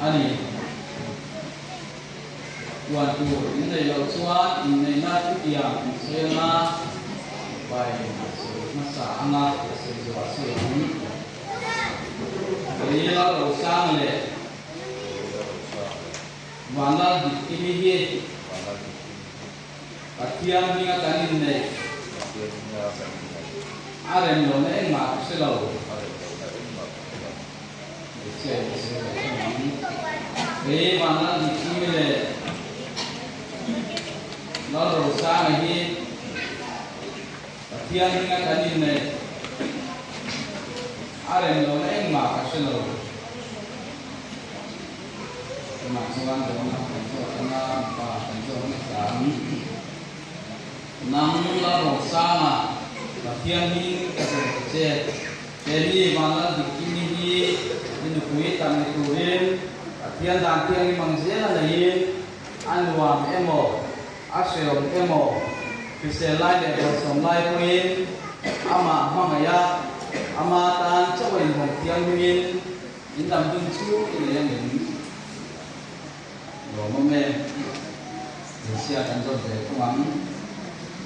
a ni. Puan tur in neih loh chuan inneihna thutiang in sawi anga pai a sawi hmasa anga a sawi zawh a sawi ang. Kei Lalrosang leh Vanlaldikkimi hi Pathian hminga kan inneih a rem lohna engmah ka hre lo. Hmeichhia in sawi ve thung ang. Kei Vanlaldikkimi leh Lalrosanga hi Pathian hminga kan inneih a rem lohna engmah ka hre lo. Tunah chuan zawhna kan zawt anga mipa kan zawt hmasa ang. Nang Lalrosanga Pathian hming ka zawt ta che. He mi Vanlaldikkimi hi i nupui tam ni turin Pathian dan thianghlim ang zel a neiin a nuam emaw a hreawm emaw hrisel lai leh bawlhsawm lai pawhin amah hmangaih a, ama tan chauh a inhawng thianghlimin in dam dun chu i nei angin lawmawm e. Hmeichhia kan zawt ve thung ang.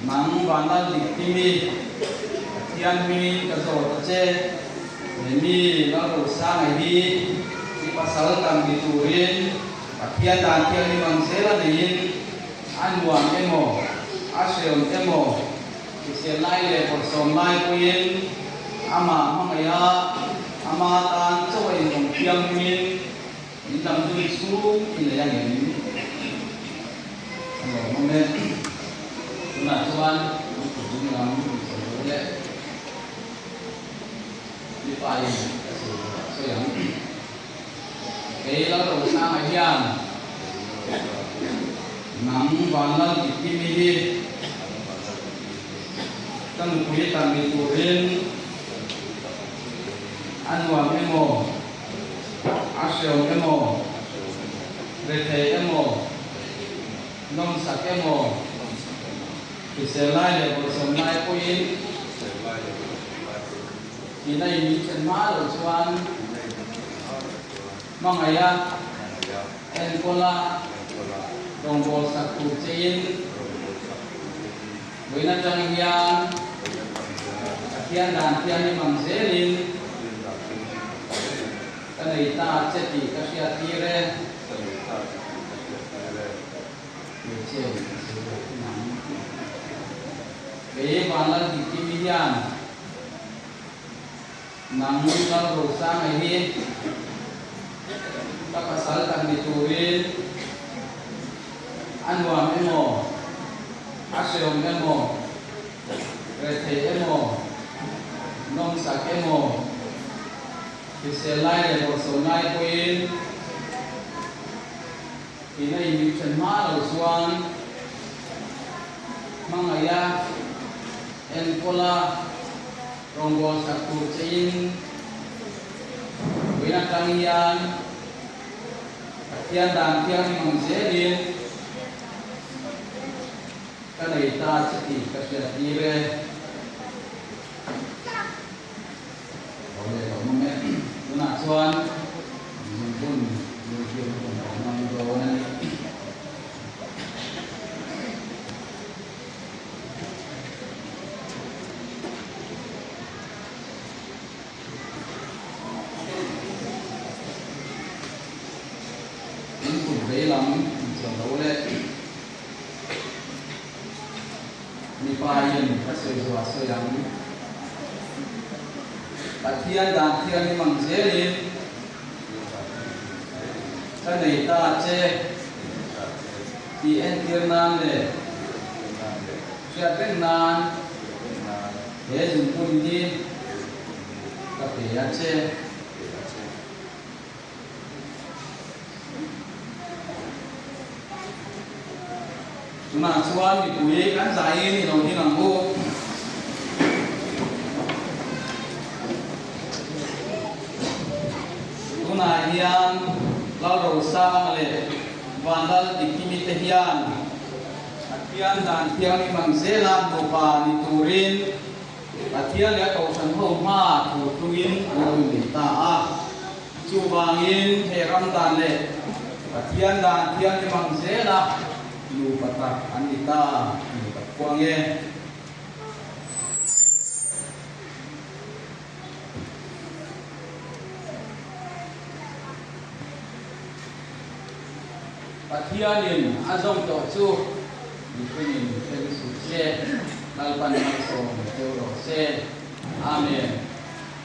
Nang Vanlaldikkimi, Pathian hmingin ka zawt a che. He mi Lalrosanga hi i pasal tam ni turin Pathian dan thianghlim ang zel a neiin a nuam emaw, a hreawm emaw, hrisel lai leh bawlhsawm lai pawhin amah hmangaih a, ama tan chauh a inawm thianghlimin In dam dun chhung i nei angem? A lawmawm e. Tunah chuan an kut ding lam in sawi lo leh mipa in ka sawi lo a sawi ang. Kei Lalrosanga hian nang Vanlaldikkimi hi ka nupui tan ni turin a nuam emaw? A hreawm emaw, rethei emaw, nawmsak emaw, hrisel lai leh bawlhsawm lai pawhin thihna in min then hma loh chuan hmangaih a, enkawl a, rawngbawlsak tur chein vawiin atang hian Pathian dan thianghlim ang zelin Ka nei ta che tih ka hriat tir e. Hmeichhia in ka sawi ve thung ang. Kei Vanlaldikkimi hian nang Lalrosanga hi ka pasal tak ni turin a nuam emaw, a hreawm emaw, rethei emaw, nawmsak emaw, Hrisel lai leh bawlhsawm lai pawhin ina in min then hma lo chuan hmangaih a, enkawl a, rawngbawlsak tur chein vawiin atang hian Pathian dan thianghlim ang zelin ka nei ta che tih ka hriattir e. Aw le lo mawm e. Tunah chuan zungbun zirtir na kan awm ang dawn a ni. In kut vei lam inchawlh lo le. Mipa in ka sawi zuah sawi ang. Pathian dan thianghlim ang zelin ka nei ta che tih entir nan leh hriat reng nan he zunpun hi ka pe a che. Tunah chuan mipui kan zaiin i lo ding ang u. Tunah hian Lalrosanga leh Vanlal Dikimi te hian Pathian dan thianghlim ang zela nupa ni turin Pathian leh a Kohhran ho hma thu tlungin an lo inneih ta a. Chuvangin he ram dan leh Pathian dan thianghlim ang zela nupa tak an ni ta tih ka phuang e. Pathianin a zawng tawh chu mihringin hreng suh se, Lalpan malsawm teu rawh se. Amen.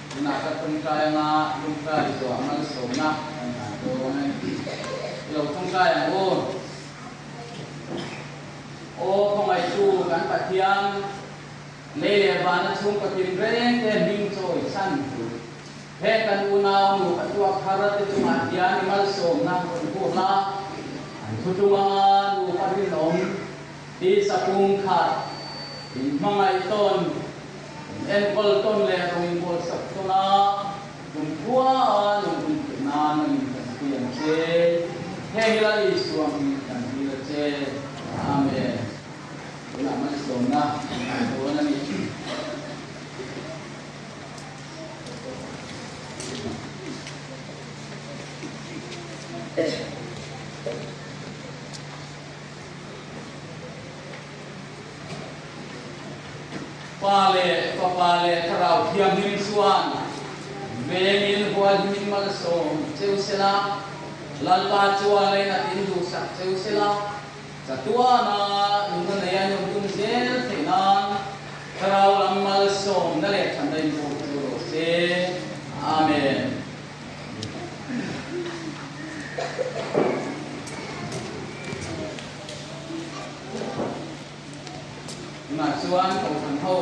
Tunah ka tawngtai anga tawngtai zawh malsawmna kan hlan dawn a ni. I lo tawngtai ang u. Aw khawngaihtu kan Pathian, lei leh vana chhungkaw tinreng te hming chawi chhan He kan unau nu ka tuak thar te chungah hian i malsawmna rawn hmuh la, an thutlung anga nupa rinawm tisa pum khat in hmangaih tawn, in enkawl tawn leh rawn inbuatsak tawn a, kum khua a nunpui theih nan an intanpui ang che. Heng hi Lal Isua hmingin kan dil a che. Amen. Tunah malsawmna kan hmu dawn a ni. Pa leh Fapa leh Thlarau Thianghlim chuan vengin hualhimin malsawm cheu sela, Lalpa chuan leinat in duhsak cheu sela, Chatuana nunna nei a nun tum zel theih nan Thlarau lam malsawmna leh thatna in buk chu rawh se. Amen. Tunah chuan Kohhran ho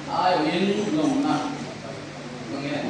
aiawhin lawmna ka ngen.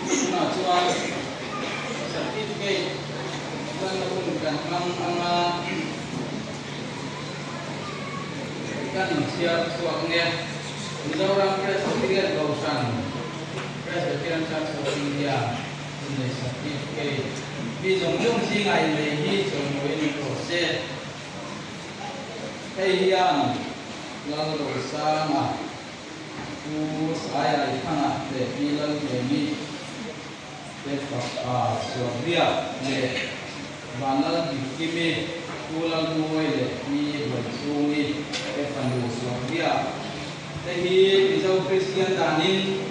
Tunah chuan certificate hmanna hun kan hmang ang a, kan inchhiar chhuak nge. Mizoram Presbyterian Kohhran, Presbyterian Church of India, innei certificate mi zawng zawng zingah innei hi chawimawi a ni tawh se. Hei hian Lalrosanga Pu Saia Ithanga leh Pi Lalhmemi te fapa Suakbiak leh Vanlaldikkimi, Pu Lalmawi leh Pi Buaichhungi te fanu Suakbiak te hi Mizo Kristian danin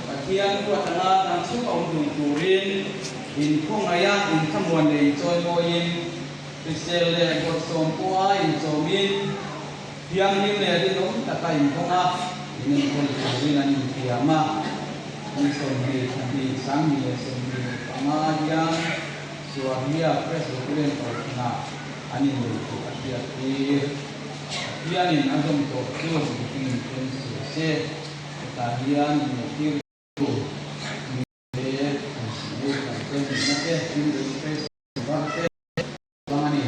Pathian huatanga dang chhung awm dun turin inkhawngaih a, inthlamuan leh inchawimawiin hrisel leh bawrhsawm pawha inchawmin, Thianghlim leh rinawm taka inhawng a, inenkawl turin an inthiam a. Ni 22, 2025 hian Suahlia Presbyterian Kohhranah An innei tih a hriattir. Pathianin a zawm tawh chu mihringin then suh se. Hetah hian inneihtir tu ni te, an sikul kan tel nihna te, thil registration var te vang a ni.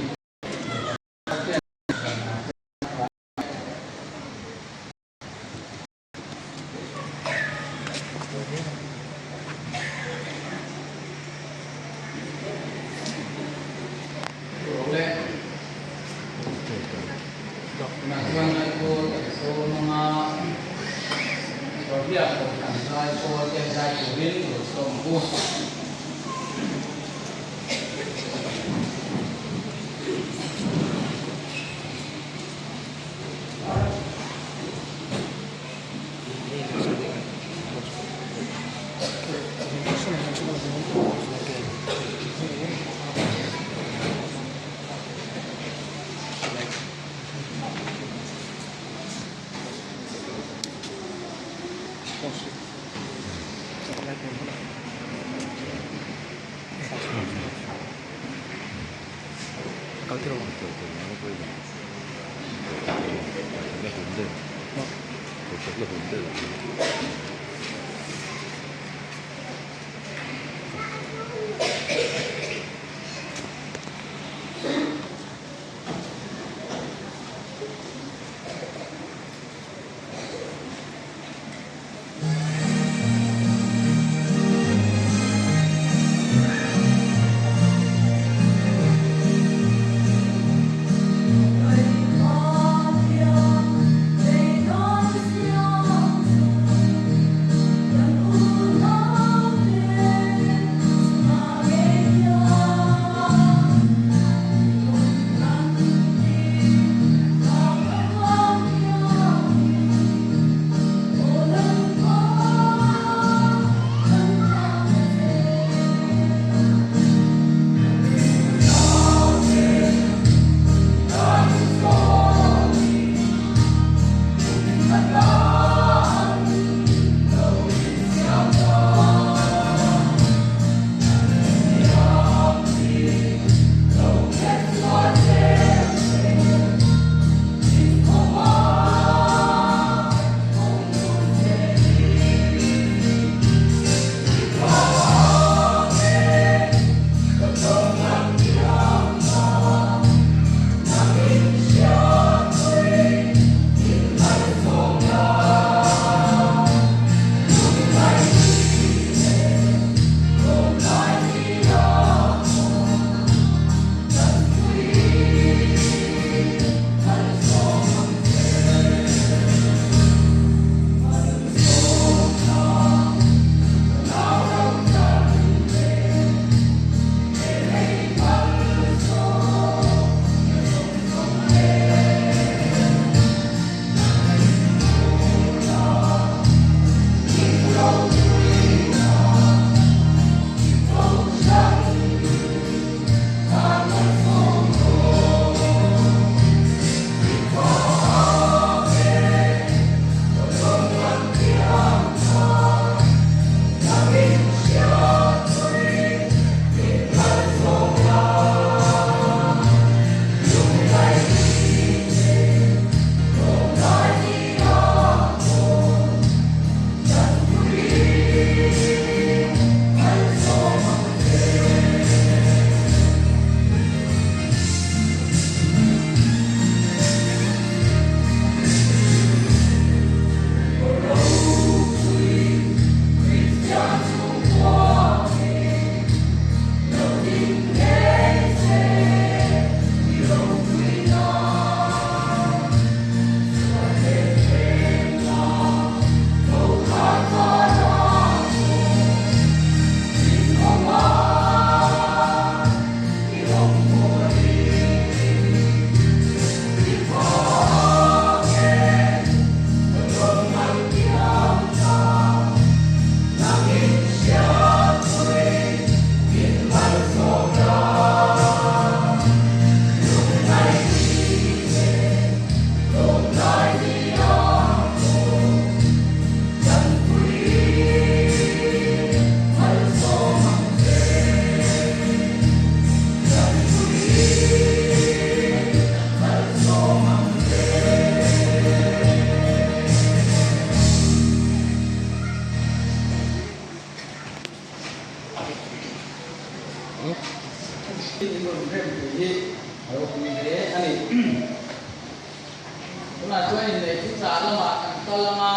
Tunah chuan inneih thuchah lamah kan kal anga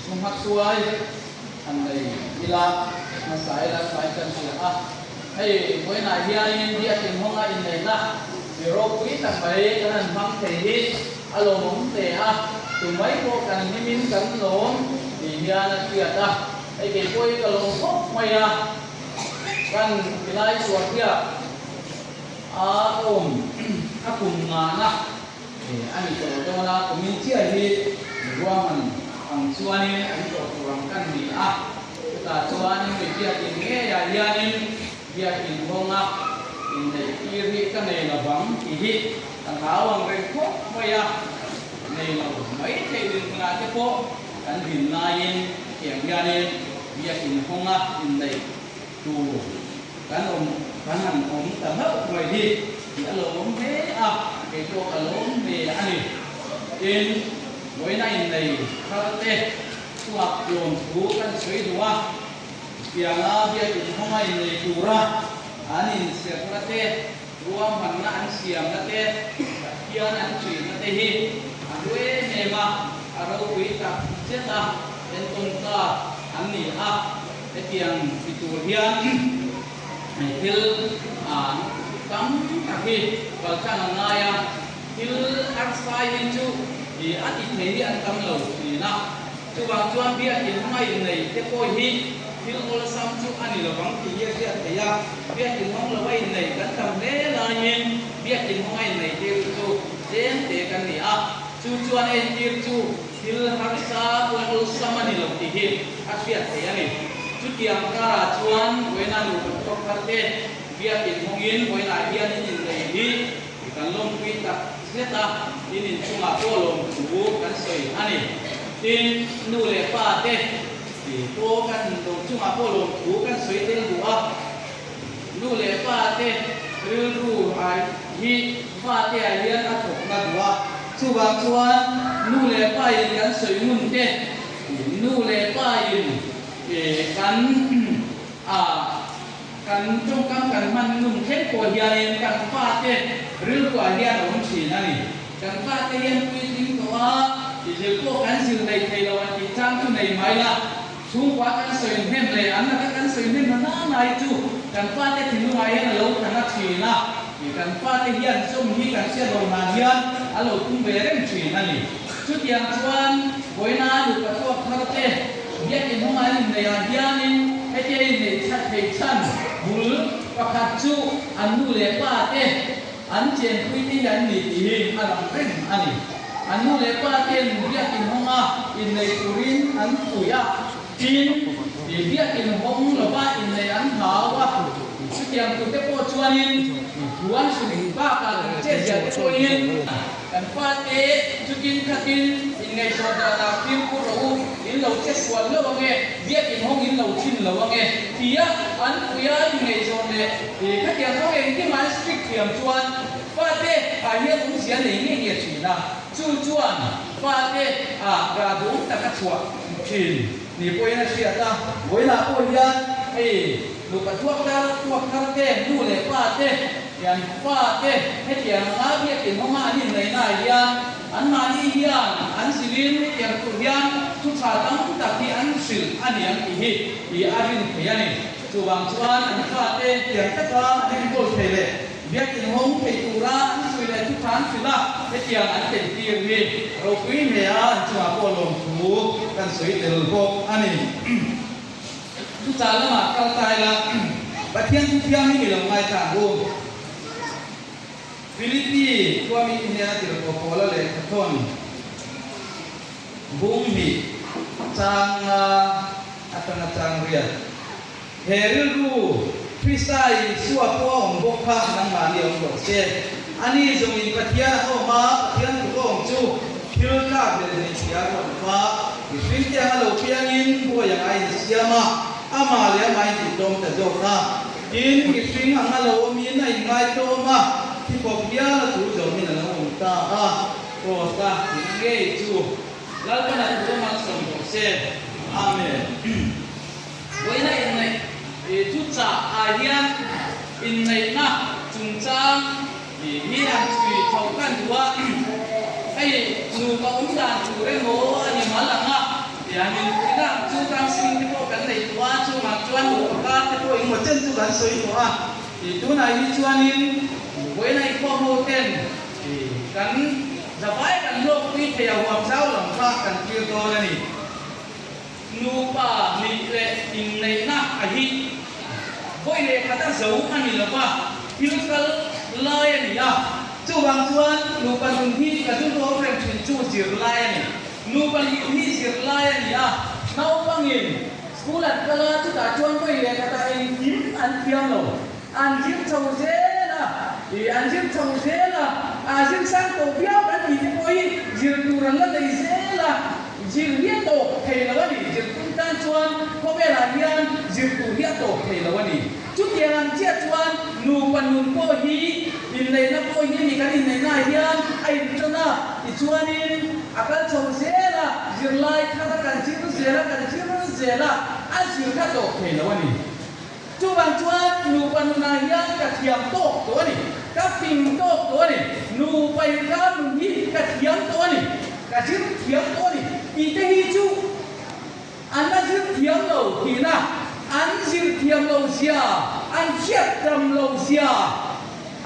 chhunghak suai han nei ila hmasa ila chuan kan hria a. Hei vawiinah hianin biakin hawnga inneihna mi ropui tak mai kan han hmang thei hi a lawmawm hle a, tumai pawh kan hlimin kan lawm tih hian a hriat a. Hei kei pawh hi ka lawm khawp mai a, kan tilai chhuah hian a awm a kum ngahna a ni tawh dawn a, kumin chiah hi ruahman ang chuanin an tawh tur ang kan ni a, chutah chuanin mi biakin ngeiah hianin biakin hawnga inneih tir hi ka nei lo vang tih hi ka hlau ang reng khawp mai a, nei lo mai theih dinhmunah te pawh kan din laiin hetiang hianin biakin hawnga inneih tur kan awm kan han awm ta hlauh mai hi tih a lo awm hle a, kei pawh ka lawm hle a ni. Tin, vawiina innei thar te chungah lawm thu kan sawi duh a, pianga biakin hawnga innei tura an inserhna te, ruahmanna an siamna te, Pathian an ṭihna te hi a hlu em em a, a ropui tak zet a, entawn tlak an ni a. Hetiang ti tur hian thil tam tak hi kaltlang a ngai a, thil harsai hi chu a ti thei hi an tam lo thin a. Chuvang chuan biakin hma innei te pawh hi thil awlsam chu a ni lovang tih hi a hriat theih a, biakin hawng lova innei kan tam hle laiin biakin hawng a innei te chu tlem te kan ni a, chu chuan a entir chu Thil harsa pawh awlsam a ni lo tih hi a hriat theih a ni. Chutiang karah chuan vawiina nupa tuak thar te biakin hawngin vawiinah hian in innei hi kan lawmpui tak zet a, in inchungah pawh lawmthu kan sawi a ni. Tin, nu leh pa te pawh kan lo chungah pawh lawmthu kan sawi tel duh a. Nu leh pa te rilru hi fate ah hian a thawkna duh a. Chuvang chuan nu leh pa in kan sawi ngun te, nu leh pa in kan a kan tawngkam kan hman ngun thleng pawh hianin kan fa te rilru ah hian a awm thin a ni. Kan fa te hian puitling tawh a, zir pawh kan zir nei thei lo an tih chang chu nei mai la. Chhungkua kan sawi hnem leh an laka kan sawi hnem na nana hi chu kan fate thinlungah hian a lo tla na thin a, kan fate hian chawm hi kan hriat lo hnan hian a lo tum ve reng thin a ni. Chutiang chuan vawiina nupa chhuak thar te biakin hmanga an inneih ah hianin hetia inneih that theih chhan bul pakhat chu an nu leh pa te an chenpui te hi an ni tih hi a lang reng a ni. An nu leh pa ten biakin hawnga innei turin an pui a, tin, biakin hawng lova innei an hau a. Chutiang tute pawh chuanin thu an hrilh bakah kan chetziah te pawhin kan fate chutin khatin inngaihtuah danah fimkhur rawh u, in lo che sual lo ange, biakin hawng in lo thin lo ange tia an pui a inngaihzawn leh khatiang kawng engkim an strict thiam chuan Fate ah hian awmzia nei nge nge thin a, chu chuan fate ah rah duhawm tak a chhuah thin ni pawhin a hriat a. Vawiinah pawh hian hei nupa tuak thar tuak thar te, nu leh pa te hian fate hetiang anga biakin hawng a an inneihnaah hian anmahni hian an zilin hetiang tur hian thu tha tam tak hi an hrilh a ni ang tih hi i a rin thei a ni. Chuvang chuan an fate tiang taka an enkawl thei leh Biakin hawng thei tura an sawi leh chu khan hrilh a, hetiang an tel tir hi ropui hle a, an chungah pawh lawmthu kan sawi tel bawk a ni. Chutah lamah kal ta ila, Pathian thu thiang hi mi lo ngaithla ang u. Philippi khua mi hnena tirhkoh Paula lehkhathawn bung hnih changa atanga chang riat. He rilru Krista Isua pawh a awm bawk kha nangmahni awm rawh se. Ani zawngin Pathian a awm a, Pathian tluk a awm chu thil tlak leh hmeichhia a rawn fa. Mihring te anga lo piangin buai anga a insiam a, amah leh amah a intihtlawm ta zawk a. Tin, mihring anga lo awmin a inngaitawm a, thi khawp hial a thu zawmin a lo awm ta a. Kraws a tihna ngei chu Lalpan a thu a malsawm rawh se. Amen. Vawiina inneih thuchah ah hian inneihna chungchang hi han chhui chhoh kan duh a, hei Nupa awm dan tur emaw a ni mal ang a, tiangin ina chu counselling te pawh kan nei tawh a, chungah chuan nupa kar te pawh engmaw chen chu kan sawi tawh a, tunah hi chuanin vawiin a inkhawm ho ten kan zavai kan hlawkpui thei a huam zau lam kha kan thlir dawn a ni. Nupa nih leh inneihna a hi vawi leh khata zo a ni lo va, thil kal lai a ni a. Chuvang chuan nupa nun hi ka zunruam reng thin chu zirlai a ni. Nupa nun hi zirlai a ni a, naupangin school an kal a, chutah chuan vawi leh khatah engkim an thiam lo. An zir chho zel a, ih an zir chho zel a, a zir sang tawh viau kan tih te pawh hi zir tur an la nei zel a. Zir hi a tawp thei lo a ni. Zir tum tan chuan khawvelah hian zir tur hi a tawp thei lo a ni. Chutiang ang chiah chuan nupa nun pawh hi inneihna pawh hi a ni. Kan inneihnaah hian a inṭan a, tichuanin a kal chho zel a, zirlai thar a kan zir zel a, kan zir zel a, a zir kha tawp thei lo a ni. Chuvang chuan nupa nunah hian ka thiam tawk tawh a ni, ka fing tawk tawh a ni, nupa inkar nun hi ka thiam tawh a ni, ka zir thiam tawh a ni tih te hi chu an la zir thiam lo tihna, an zir thiam lo zia, an hriat tam lo zia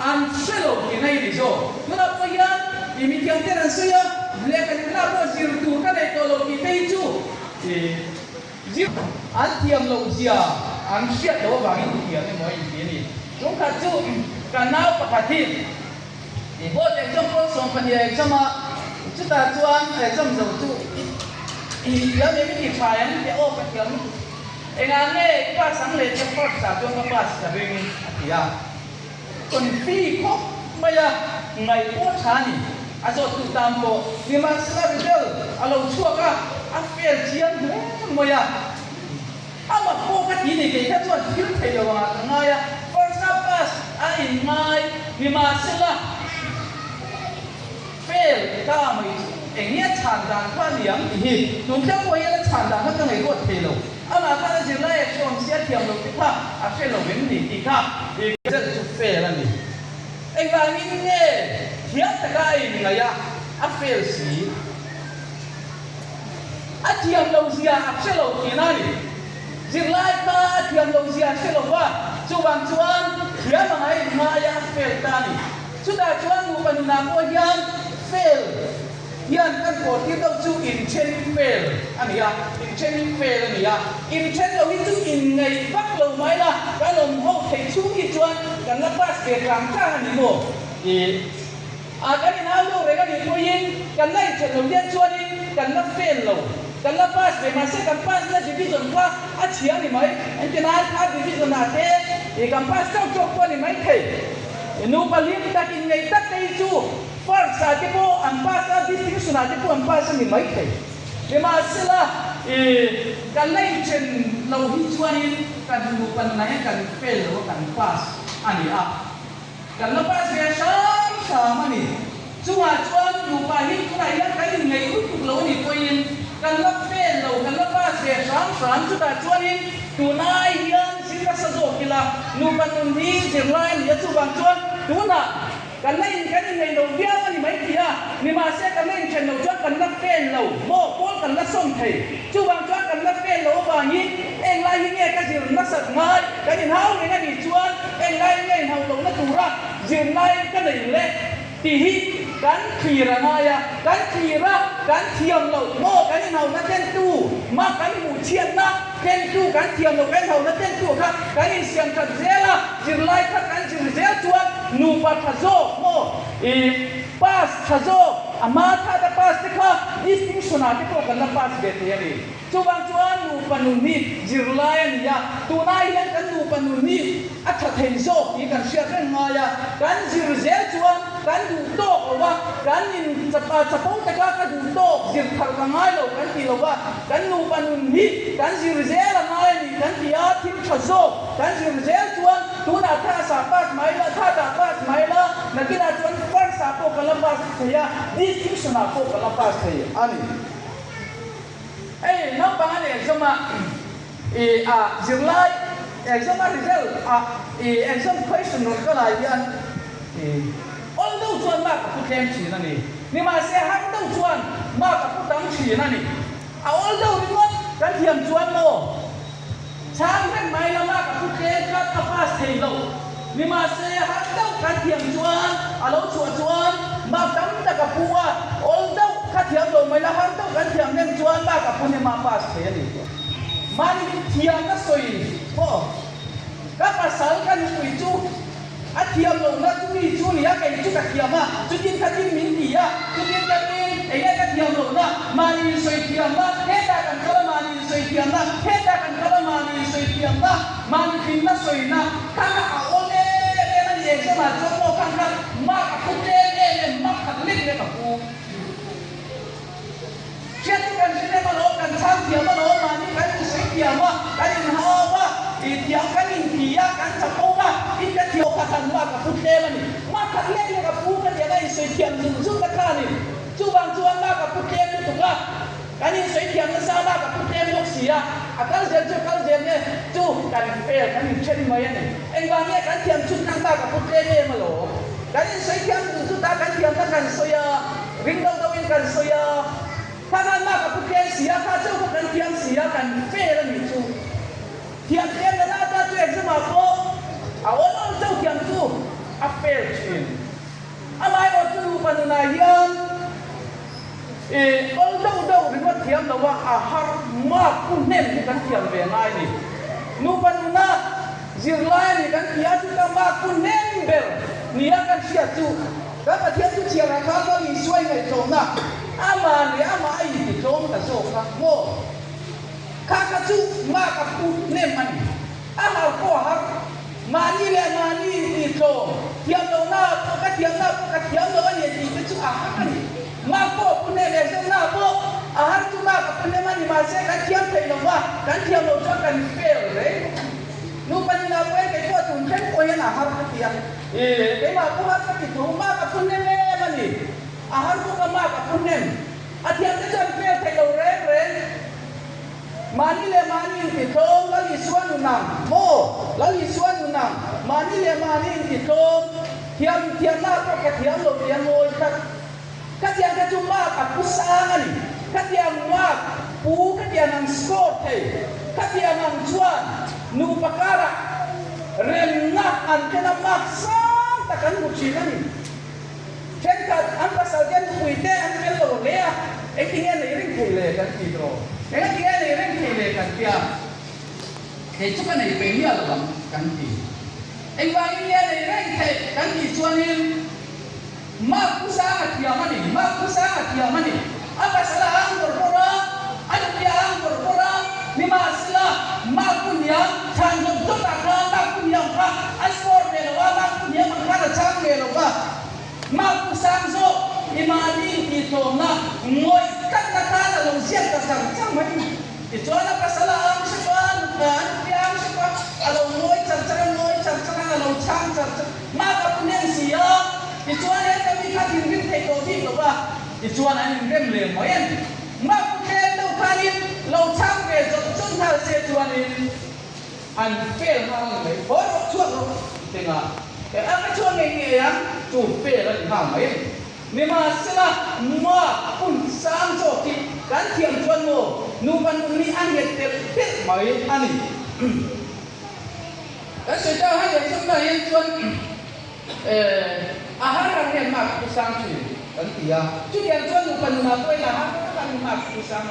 an hre lo tihna i ni zawk. Tunah pawh hian i mithiam ten an sawi a, lehkha zirna pawh zir tur ka nei tawh lo tih te hi chu Zir an thiam loh zia an hriat loh avangin thiam emaw a inti a ni. Chungkhat chu ka nau pakhat hi i board exam pawn 12 exam a, chutah chuan exam zo chu i thiam em i ti tha em tih aw ka thiam lutuk. Engah nge i pass ang leh chuan first ah chuan ka pass ka ring a ti a. Confi khawp mai a, ngaih pawh tha a ni. A zawttu tan pawh nimahsela rebel a lo chhuak a, a fail chiang hle mai a. A mak pawh ka ti ni, kei kha chuan thil thei lo angah ka ngai a, first up pass a inngai nimahsela fail ta mai chu eng nge a chhan dan kha a ni ang tih hi tun thleng pawh hian a chhan dan kha ka ngaihruat thei lo. Amah khan a zirlai a hreawm sia thiam lo te kha a hre lo em ni tih kha i result chu fail a ni. Engvangin nge thiam taka a inngaih a, a fail si? A thiam lo zia a hre lo tihna a ni. Zirlai kha a thiam lo zia a hre lo va, chuvang chuan thiam anga a inngai a, a fail ta a ni. Chutah chuan nupa nunah pawh hian fail. Hian kan kawl tir deuh chu inthen fel a ni a, inthen fel a ni a, inthen lo hi chu inngaih vak lo mai la, kan awm ho theih chhung hi chuan kan la pass ve tlang tlang a ni maw? Tih a kan inhau deuh reng a nih pawhin kan la inthen lo hian chuanin kan la fail lo, kan la pass ve mahse kan pass na division kha a chhia a ni mai, engtin ai third division ah te ih kan pass chauh chauh pawh a ni mai thei. Nupa hlim tak inngaih tak te hi chu First ah te pawh an pass a, distinction ah te pawh an pass a ni mai thei. Nimahsela, i kan la inthen lo hi chuanin kan nupa nunah hian kan fail lo a, kan pass a ni a. Kan la pass ve hram hram a ni. Chungah chuan nupa hi tunah hian kan inngeih lutuk lo a nih pawhin kan la fail lo, kan la pass ve hram hram. Chutah chuanin tunai hian zir nasa zawk ila, nupa nun hi zirlai a ni a, chuvang chuan tunah, Kan la in kan innei lo viau a ni mai thei a, nimahse kan la inthen lo chuan kan la fail lo maw pawl kan la sawn thei. Chuvang chuan kan la fail lo avangin eng lai hi nge ka zir nasat ngai kan inhau reng a nih chuan eng lai nge inhau lohna tura zirlai ka nei le tih hi kan thlir a ngai a, kan thlir a kan thiam loh maw kan inhauna tlentu mah kan hmuh chhiatna tlentu kan thiam loh kan inhauna tlentu kha kan insiam that zel a, zirlai kha kan zir zel chuan Nupa tha zawk maw i pass tha zawk a hma thata pass te kha distinction ah te pawh kan la pass ve thei a ni. Chuvang chuan nupa nun hi zirlai a ni a, tunai hian kan nupa nun hi a tha thei zawk tih kan hriat reng ngai a, kan zir zel chuan kan duh tawk lo va, kan in chapo taka ka duh tawk zir thar ka ngai lo kan ti lo va, kan nupa nun hi kan zir zel a ngai a ni kan ti a, thil tha zawk kan zir zel chuan Tunah class ah pass mai la, third ah pass mai la, nakinah chuan first ah pawh ka la pass thei a, distinction ah pawh ka la pass thei a ni. Hei naupang a ni exam ah i a zirlai exam a result ah i exam question rawn ka lai hian i awl deuh chuan mark a pu tlem thin a ni. Nimahse har deuh chuan Mark a pu tam thin a ni. A awl deuh ringawt kan thiam chuan maw? Chhang vek mai la mark a pu tlem tlat a pass thei lo. Nimahse har deuh kan thiam chuan a lo chhuah chuan mark tam tak a pu a, awl deuh kha thiam lo mai la har deuh kan thiam hnem chuan mark a pu hnem a pass thei a ni. Mahni thiam ka sawi maw? Ka pasal ka nupui chu a thiam lohna chu mi chu nia kei chu ka thiam a, chutin khatin min ti a, chutin khatin eng nge ka thiam lohna mahni insawi thiamna, hetah kan kal a mahni insawi thiamna, hetah kan kal a mahni insawi thiamna, mahni tlinna sawina kha kha a awl em em a ni exam ah chuan maw khan kha mark a phu tlem em em mark khat lek lek a pu. Hriat chu kan hre nem alawm, kan chhang thiam alawm, mahni kan insawi thiam a, kan inhau a, i thiam kan inti a, kan chapo a, in ka thiam kha khan mark a pu tlem a ni. Mark khat lek lek a pu ka tiang a insawi thiam zut zut a kha a ni. Chuvang chuan mark a pu tlem lutuk a, kan insawi thiam nasa mark a pu tlem bawk si a, a kal zel chu a kal zel nge chu kan fail kan inthen mai a ni. Engvang nge kan thiam chhut nan mark a pu tlem em alawm. Kan insawi thiam zut zut a, kan thiamna kan sawi a. Ring deuh deuhin kan sawi a, kha khan mah ka pu tlem si a, kha chauh kha kan thiam si a, kan fail a nih chu. Thiam tlem na lata chu exam ah pawh a awl awl chauh thiam chu a fail thin. Amaherawh chu nupa nunah hian i awl deuh deuh ringawt thiam lo a, a har mark pu hnem hi kan thiam ve ngai a ni. Nupa nuna zirlai a ni kan ti a, chuta mark pu hnem ber nia kan hriat chu Kan Pathian chu chhiar ah khan Lal Isua i ngaihtlawmna amah leh amah a intitlawm ta zawk a maw? Kha kha chu mark a pu hnem a ni. A har pawh a har. Mahni leh mahni intitlawm, thiam lohna ah pawh ka thiamna ah pawh ka thiam lo a ni a tih te chu a har a ni. Mark pawh a pu hnem, exam-na ah pawh a har chu mark a pu hnem a ni. Mahse kan thiam theih lo va, kan thiam loh chuan kan fail reng bawk a ni. Nupa nunah pawh hian kei pawh tun thleng pawh hian a har ka ti a. Ih, keimah pawh har ka ti tho, mark a phu hnem em a ni. A har bawk a mark a phu hnem. A thiamte chuan fail theih lo reng reng. Mahni leh mahni inti tlawm, Lal Isua nun ang maw? Lal Isua nun ang, mahni leh mahni inti tlawm. Thiam, thiamna pawh ka thiam lo tih a ngawi tlat. Khatiang kha chu mark a pu sang a ni. Khatiang mark pu khatiang ang score thei. Khatiang ang chuan nupa karah remna an ken a mark sang tak an hmu thin a ni. Thenkhat an pasal te nupui te an fel lo hle a, engtinge nei reng thei le kan ti tawh. Engatinge nei reng thei le kan tia, kei chu ka nei ve miah lo ang kan ti. Engvangin nge nei reng theih kan tih chuanin, Mark pu sang a thiam a ni, Mark pu sang a thiam a ni. A pasal a ang bawrh bawrh a, a nupi a ang bawrh bawrh a, nimahsela Mark pu hniam chhan zawt zawt ah khan Mark pu hniam kha a score ve lo a, Mark pu hniam ang khan a chhang ve lo va. Mark pu sang zawk i mahni intihtlawmna ngawih tlatna khan a lo ziak ta char char mai a ni. Tichuan a pasal a ang hrep a, a nupi a ang hrep a, a lo ngawi char char a, ngawi char char a, a lo chhang char char. Mah ka pu hnem si a, tichuan he ka mi kha thinrim thei tawh bik lo va, tichuan an inrem leh mai a ni. Mah pu tlem deuh khanin lo chhang ve zawt zawt nghal se chuanin an fail nghal a ni mai. Haw rawh, chhuak rawh teng a, he a ka chhuak ngei ngei ang chu fail a ni nghal mai a ni. Nimahsela, mah hun sang zawk hi kan thiam chuan maw nupa nun hi a nghet telh telh mai a ni. Kan sawi ta hei leh chawp na hian chuan a har har hian mark pu sang thin kan ti a, chutiang chuan nupa nunah pawh hian a har har in mark pu sang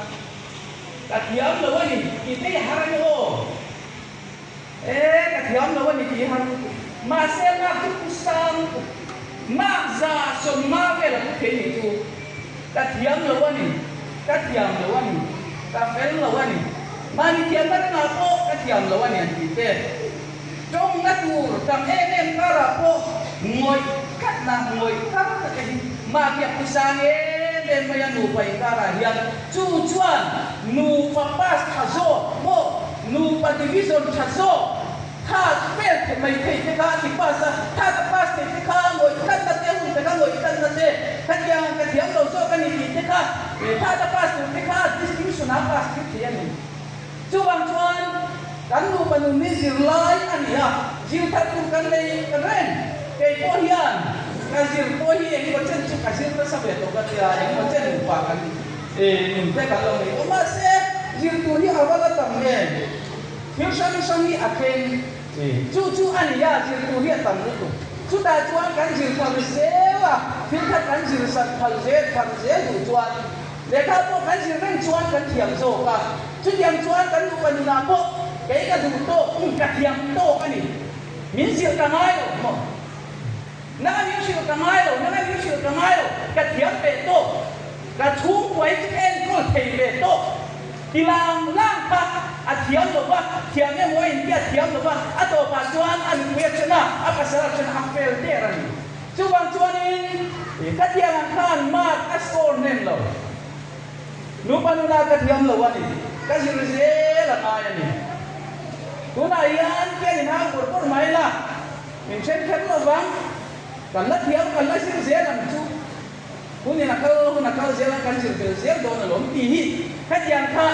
ka thiam lo a ni tih te hi a har a ni aw, e ka thiam lo a ni tih hi har lutuk mahse mark chu pu sang mark 150 vel a pu thei nih chu ka thiam lo a ni, ka thiam lo a ni, ka fel lo a ni. Mahni thiamna rengah pawh ka thiam lo a ni an tih te. Tawngna tur tam em em karah pawh ngawih tlatna, ngawih thar tak hi mahni a phusa em em mai a nupa inkarah hian chu chuan nupa pass tha zawk maw, nupa division tha zawk tha vel thei mai thei te kha a ti pass a, tha ka pass thei te kha ngawih tlatna te, hun te kha ngawih tlatna te, khatiang ka thiam lo zawk a ni tih te kha tha ka pass tur te kha distinction a pass tir thei a ni. Chuvang chuan kan nupa nun hi zirlai a ni a, zir thar tur kan nei reng. Kei pawh hian ka zir pawh hi engemaw chen chu ka zir nasa ve tawh ka tia, engemaw chen nupa kan ni. Nun te kan lo nei tawh. Mahse, zir tur hi a va la tam em? Thil hrang hrang hi a thleng. Chu chu a ni a, zir tur hi a tam lutuk. Chutah chuan kan zir thar zel a, thil kha kan zir sat phal zel thar zel duh chuan lehkha pawh kan zir reng chuan kan thiam zawk a. Chutiang chuan kan nupa nunah pawh kei ka duh tawk, ka thiam tawk a ni. Min zir ka ngai lo maw? Nanga min hrilh ka ngai lo, nanga min hrilh ka ngai lo, ka thiam ve tawk, ka chhungkua hi chu enkawl thei ve tawk. Ti lang lang kha a thiam lo va, thiam emaw a inti a thiam lo va, a tawpah chuan a nupui a then a, a pasal a then a, a fel der a ni. Chuvang chuanin ka thiam ang khan mark a score hnem lo. Nupa nuna ka thiam lo a ni, ka zir zel a ngai a ni. Tunah hian pen inhau bawrh bawrh mai la. Min then kher lo vang, kan la thiam, kan la zir zel ang chu. Hunin a kal, hun a kal zel a, kan zir tel zel dawn alawm tih hi hetiang kha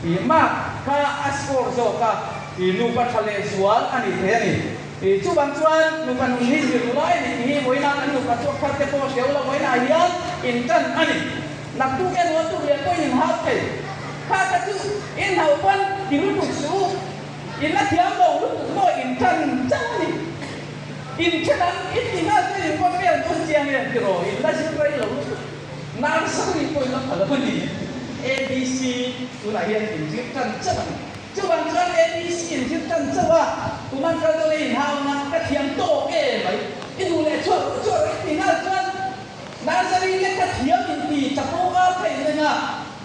ih mark kha a score zawk a, ih nupa tha leh zual a nih thei a ni. Ih chuvang chuan nupa nun hi zir lai a nih tih hi vawiina kan nupa chhuak thar te pawh hreu lo vawiinah hian intan a ni. Naktuk emaw tuk leh pawhin inhau thei. Kha kha chu inhauh pawn ti lutuk suh u. In la thiam lo lutuk maw in tan chauh a ni. In then ang in ti nghal chuan in va vel dawn chiang em tiraw in la zir rei lo lutuk. Nursery pawh in la pha lo a ni. ABC tunah hian in zir tan chauh a ni. Chuvang chuan ABC in zir tan chauh a, kum an kal dawn a in hauna ka thiam tawk em mai. I duh leh chhuah rawh chhuah rawh in ti nghal chuan nursery lehkha thiam in ti chapo ar theih reng a,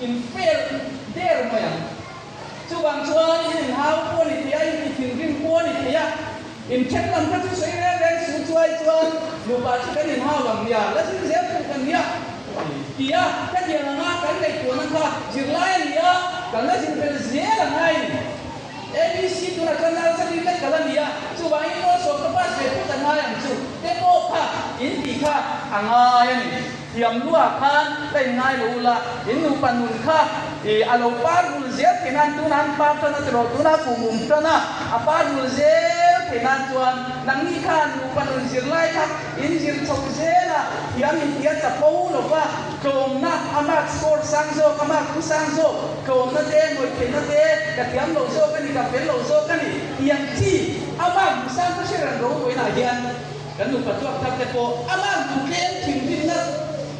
in fail der mai ang. Chuvang chuan in inhau pawh a ni thei a, in ti thinrim pawh a ni thei a, in then lam kha chu sawi reng reng su chuai chuan nupa chu kan inhau ang nia, la zir zel tur kan nia ti a, ka dial anga kan ngaihtuahna kha zirlai a ni a, kan la zir vel zel a ngai a ni. ABC tunah chuan nursery vek ka la ni a, chuvangin Kawlsawm ka pass ve phawt a ngai ang chu te pawh kha in tih kha a ngai a ni. Thiam luah khan ka in ngai lo ula, in nupa nun kha i a lo par rul zel thei nan tuna an par tan a tiraw, tuna kum um tan a, a par rul zel thei nan chuan nangni khan nupa nun zir lai kha in zir chho zel a, thiam in tia chapo lo va, tlawmna a mark score sang zawk, a mark thu sang zawk, tlawmna te, ngawih theihna te, ka thiam lo zawk a ni, ka fel lo zawk a ni, tiang chi a mark duh sang kha hre reng ro vawiinah hian. Kan nupa tuak thar te pawh a lak duh tlem thinrimna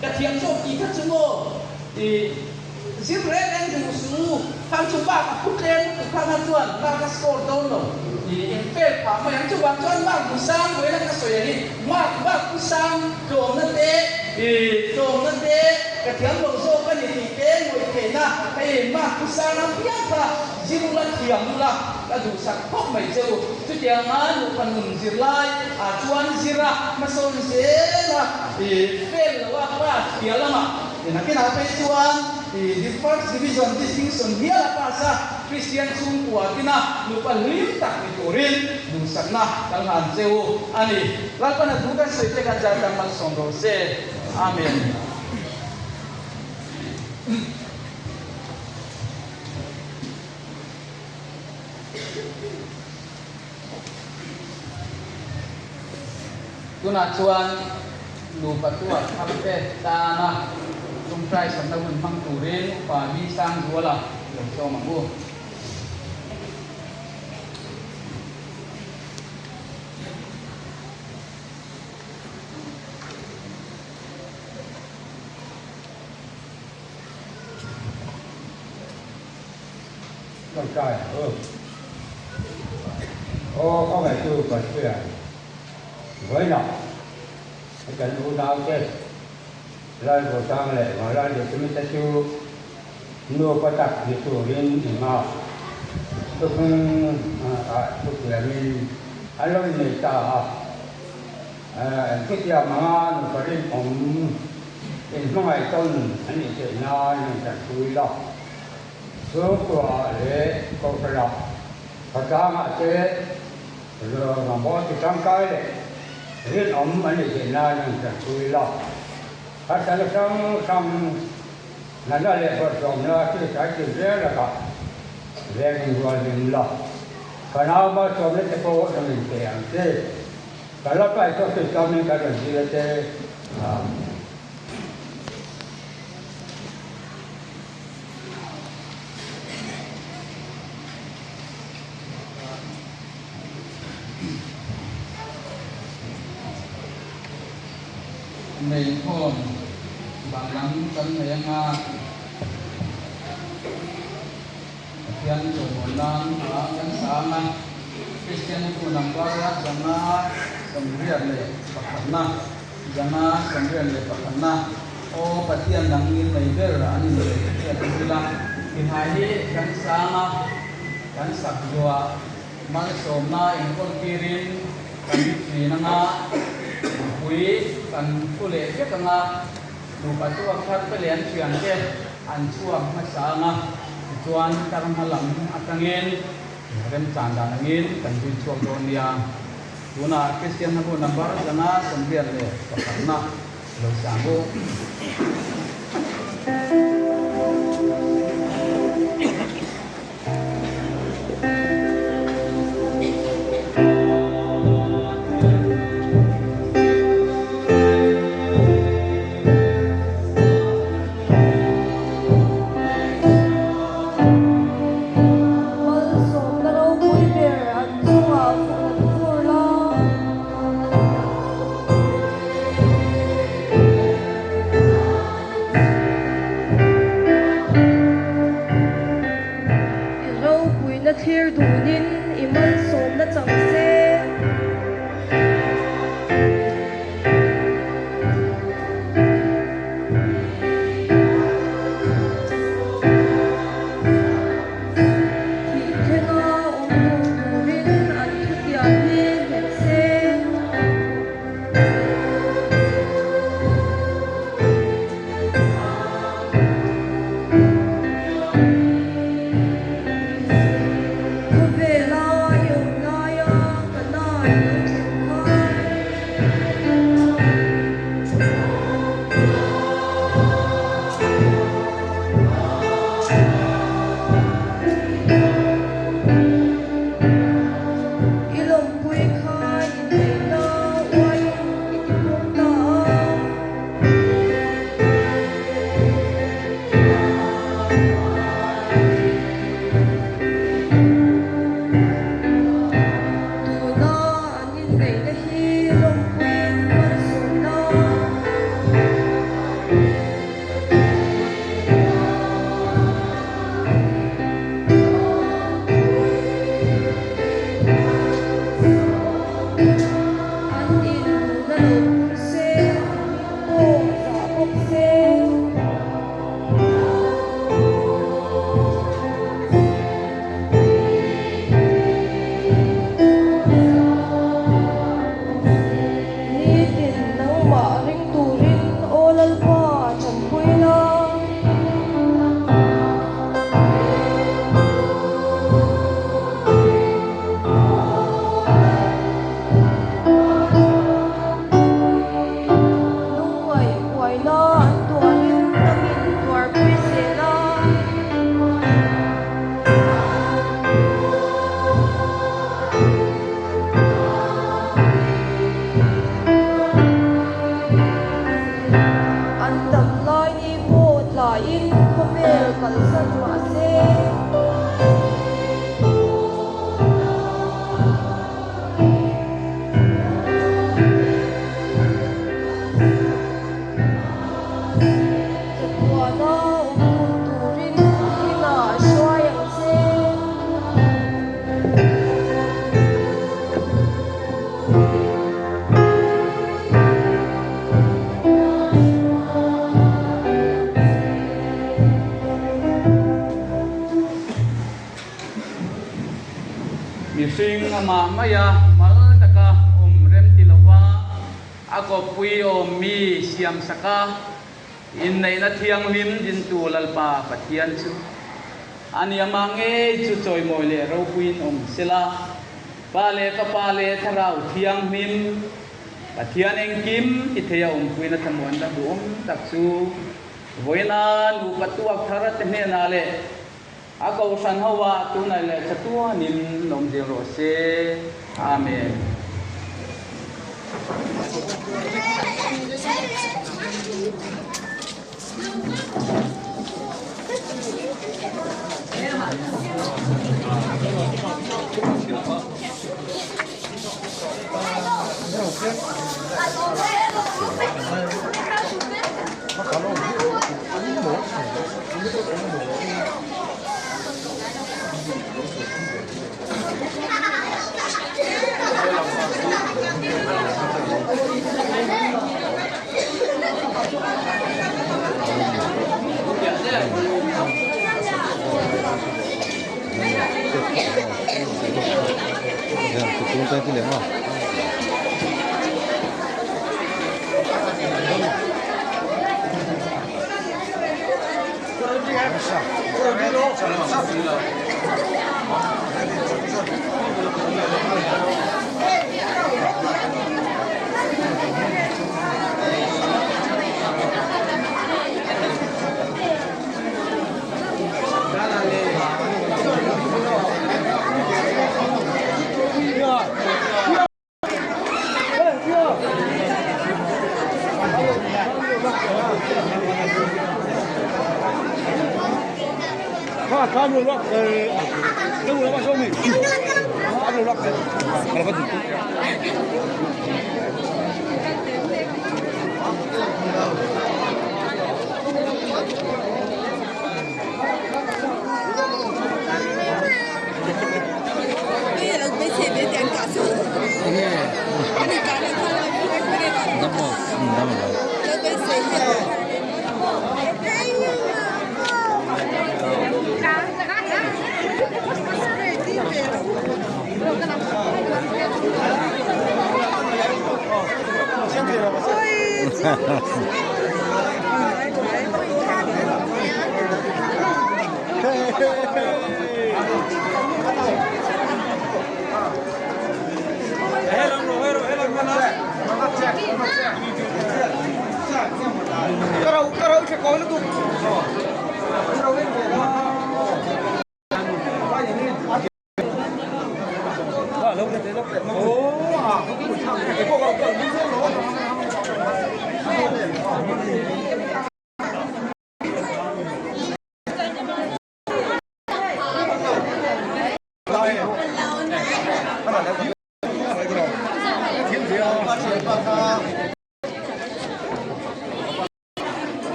ka thiam zawk tih kha chu maw i zir reng reng duh su khang chu mark a phu tlem lutuk kha kha chuan mark a score dawn lo i in fail phah mai ang chuvang chuan mark duh sang vawiin a ka sawi ang hi mark mark pu sang tlawmna te i tlawmna te ka thiam lo zawk a ni tih te ngawih theihna hei mark pu sang a piang kha zir ula thiam ula ka duhsak khawp mai che u. Chutianga nupa nun zirlai ah chuan zira hmasawn zela i fail lo a pass piah lamah nakinah phei chuan i first division distinction hial a pass a, Kristian chhungkua tina nupa hlim tak ni turin duhsakna kan hlan che u a ni. Lalpana thu kan sawi te kan zar tan malsawm rawh se. Amen. Tunah chuan nupa tuah tharte tana ṭawngṭai sakna hun hmang turin Upa Mi Sangzuala lo sawm ang u. Tawngtai ang u. Aw khawngaihtu Pathian, vawiinah kan unaute Lalbawtang leh Vanlal Dikmite chu nupa tak ni turin i nghak. Thuthlung ah thutiamin an lo innei ta a. Engkitiang anga nupa rinawm inhmangaih tawn an nih theih nan an tanpui la. Chhungkua leh Kohhranah khawtlangah te rawngbâwl ti tangkai leh rinawm an nih theih nan an tanpui la. Harsatna hrang hrang natna leh bawrhsawmna thiltlai tin reng lakah veng inrual ding la. Fanau malsawmna te pawh rawn inpe ang che. Ka la pai tawk chu tlawmin ka rawn zir a che. Amen. Nghei inkhawm van lam kan nei anga Pathian chawimawi nan a kan sang a, Kristian bu number 581na, 581na, Aw Pathian nang ngil nei ber an inlei hriat a ila. Tihai hi kan sang a, kan sak zuah Malsawmna inkawl tirin kan thin anga, mipui kan thu leh vek anga, nupa chhuak thar te leh an thiante an chhuak hmasa anga, tichuan tar hma lam atangin remchan dan angin kan zui chhuak dawn nia. Tunah Kristian hnabu number 581na lo sang u. Malsawmna ropui ber an chungah fur la. I ropuina thlir dunin i malsawmna chang se. Thih thlenga awm dun turin an thutiam hi nghet se. Khawvela i awm laia ka nai lo thlen khan. I lawmpui kha inneihna uaiin i ti pawm ta a. Tuna an inneihna hi lawmpuiin malsawmna. An induhna lo pung se, i hming pawh zah bawk se. Nitin nangmah ring turin Aw Lalpa tanpui la. Lungngaih uaina an tuarin nangin tuarpui zel a. An dam lai ni pawh tlaiin khawvel kalsan mah se. Chatuana awm dun turin inah hruai ang che. Mihring amah maia mal taka awm rem ti lova a kawppui awmmi siamsaka inneihna thianghlim dintu Lalpa Pathian chu a ni amah ngei chu chawimawi leh ropuiin awm sela, Pa leh Fapa leh Thlarau Thianghlim Pathian engkim ti theia awmpuina thlamuanna duhawm tak chu vawiina nupa tuak thar te hnenah leh a kohhran ho ah tunah leh chatuanin lawm zel rawh se. Amen.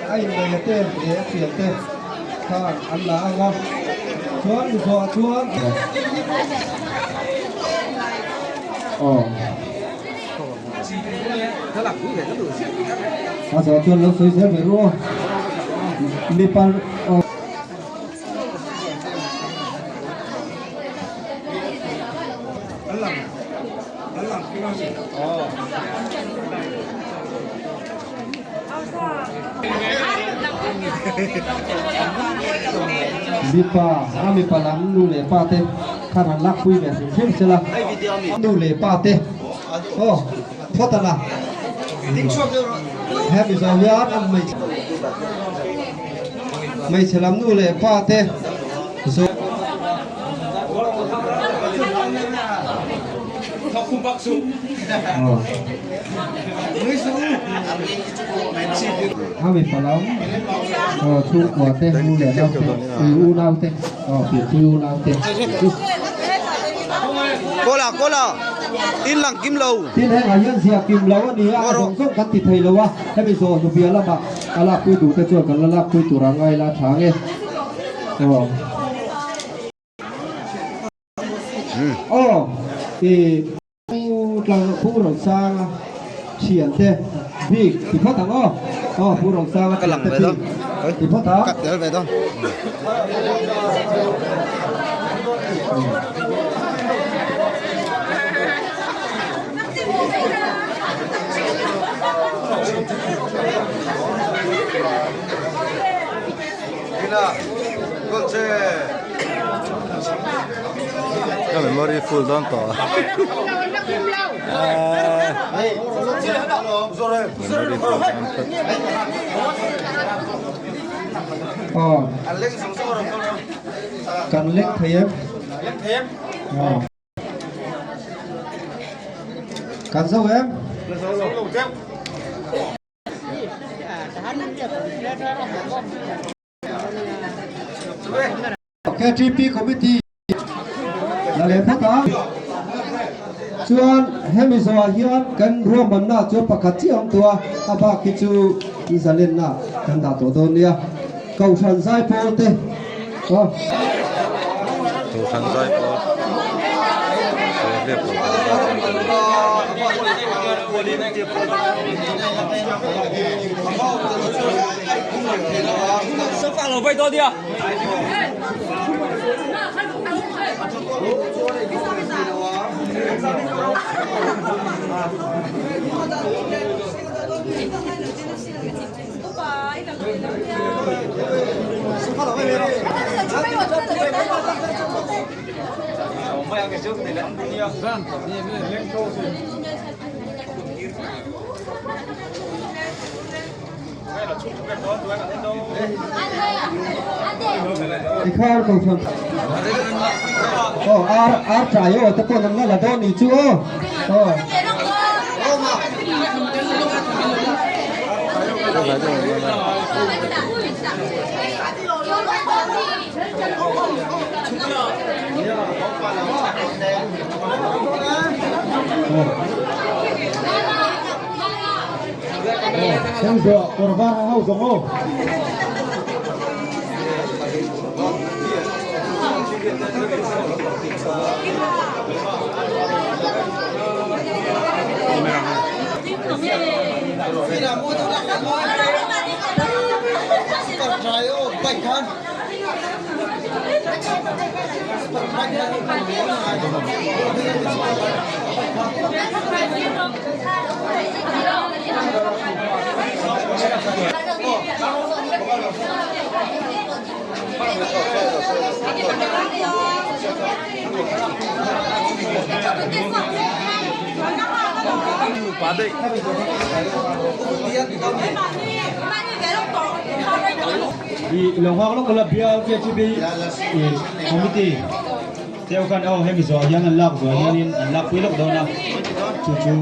A inneia te leh a thian te khan an la ang a, chuan mi zawhah chuan aw a zawh chuan lo sawi zel ve ru aw mipa aw. Mipa a mipa lam nu leh pa te khan han lak pui ve hrim hrim sela nu leh pa te aw phawt a la hemi zo hian an hmeichhe lam nu leh pa te zawh. A mipa lam chhungkua te nu leh nau te ui unau te pianpui unau te Kola kola in lang kim lo. Tin hengah hian ziah kim lo a ni a, a zawng zawng kan ti thei lo a, hemi zawh hnubia lamah a lakpui duh te chuan kan la lakpui tur ang ngai la tha nge. Aw. Aw i Pu Tlang Pu Rosanga thian te bik ti phawt ang aw. Aw Pu Rosanga thian te bik ti phawt ang. Ka tel ve dawn. Ka memory full dawn tawh a. Memory full dawn tawh. Aw. Kan lek thei em? Aw. Kan zo em? KTP Committee la leh phawt a. Chuan hemi zawhah hian kan ruahmanna chu pakhat chiah awm tawh a, a bak hi chu zalenna kan dah tawh dawn nia. Kohhran zaipawl te aw. Kohhran zaipawl Sawhliap Kohhran zaipawl te an Ikhar ko thon oh ar ar trai oh te pon an la dawn ni chu oh oh Heng zawh kawr var ho zawng aw. I lo nghak lawk la bial KTP committee te ho khan aw hemi zawh hian an lak zawh hianin an lak pui lawk dawn a chu chu